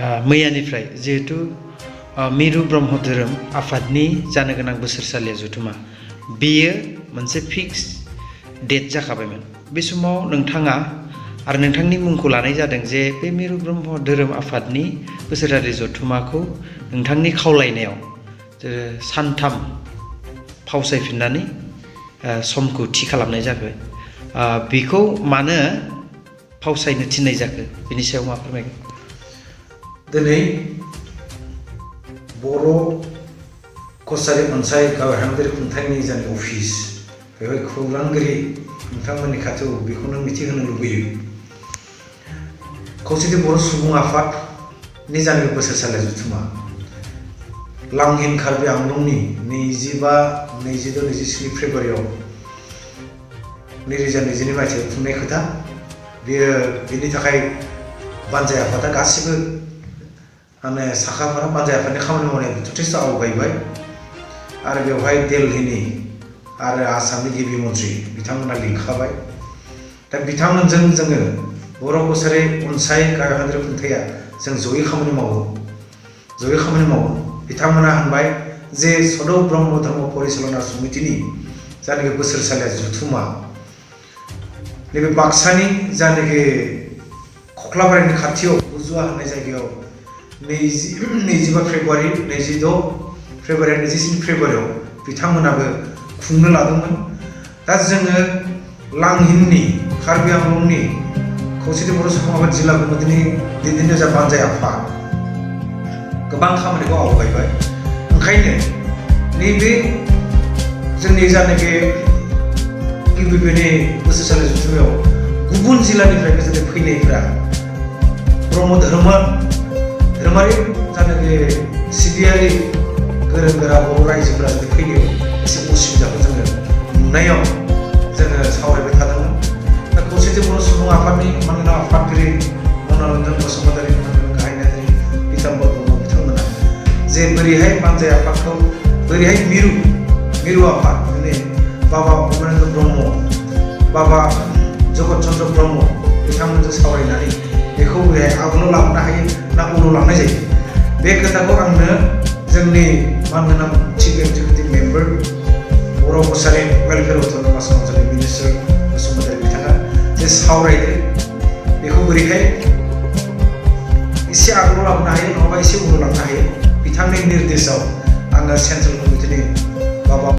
मैयानिफ्राय जिहेतु मिरु ब्रह्म धोरोम आफादनि जानो गोनां बोसोरसालिया जथुमा बेयो मोनसे फिक्स डेट जाखाबायमोन। बे समाव नोंथाङा आरो नोंथांनि मुंखौ लानाय जादों जे बे मिरु ब्रह्म धोरोम आफादनि बोसोरारि जथुमाखौ नोंथांनि खावलायनायाव सानथाम फावसायफिननानै समखौ थि खालामनाय जाबाय। बेखौ मानो फावसायनो थिननाय जाखो बेनि सायाव मा फोरमायगोन? दिनै बर' कसारि अनसाय गाहायारि खुंथायनि जानि अफिस बेवहाय खौरांगिरि नोंथांमोननि खाथियाव बेखौनो मिथिहोनो लुबैयो। खौसेथि बर' सुबुं आफादनि जानि बोसोरसालिया जथुमा लांहिन कार्बि आंलंनि 25, 26, 27 फेब्रुवारियाव 2022 मायथाइयाव खुंनाय खोथा। बेनि थाखाय बानजाय आफादा गासिबो माने साखाफोरा बानजाय आफादनि खामानि मावनाया जथेस्थ' आवगायबाय आरो बेवहाय दिल्लीनि आरो आसामनि गिबि मन्थ्रि बिथांमोना लिंखाबाय। दा बिथांमोनजों जोङो बर' कसारि अनसाय गाहायारि खुंथाया जों जयै खामानि मावो। बिथांमोना होनबाय जे सदौ ब्रह्म धर्म परिचालना समितिनि जानाखि बोसोरसालिया जथुमा नैबे बाक्सानि जानाखि खख्लाबारिनि खाथियाव उजुवा होननाय जायगायाव 25 फेब्रुवारि, 26 फेब्रुवारि, 27 फेब्रुवारियाव बिथांमोनाबो खुंनो लादोंमोन। दा जोङो लांहिननि कार्बि आंलंनि खौसेथि बर' सुबुं आफाद जिल्ला कमिटिनि दैदेनगिरि जा बानजाय आफाद गोबां खामानिखौ आवगायबाय। ओंखायनो नैबे जोंनि जानाखि गिबिनि बोसोरसालि जथुमायाव गुबुन जिल्लानिफ्रायबो जोंनि फैनायफ्रा ब्रह्म धोरोमारि जानाखि सिबियारि गोरों गोरा बर' रायजोफोरा जुदि फैनायाव एसे उसुबिदाखौ जोङो नुनायाव जोङो सावरायबाय थादोंमोन। दा खौसेथि बर' सुबुं आफादनि मानगोनां आफादगिरि मनरन्जन बसुमतारी गाहाय नेहाथारि पिताम्बर ब्रह्म बिथांमोना जे बोरैहाय बानजाय आफादखौ बोरैहाय मिरु आफाद दिनै बाबा अमरेन्द्र ब्रह्म, बाबा जगत चन्द्र ब्रह्म बिथांमोनजों सावरायनानै बेखौ बोरैहाय आगोलाव लांनो हायो ना उनाव लांनाय जायो बे खोथाखौ आंनो जोंनि मानगोनां चिफ एक्जिकिउटिभ मेम्बार बर' कसारि वेलफेयार अट'नमास काउन्सिलनि मिनिस्टार बसुमतारी बिथाङा जे सावरायदो बेखौ बोरैहाय एसे आगोलाव लांनो हायो नङाबा एसे उनाव लांनो हायो बिथांनि निर्देशआव आङो सेन्ट्रेल कमिटिनि बाबा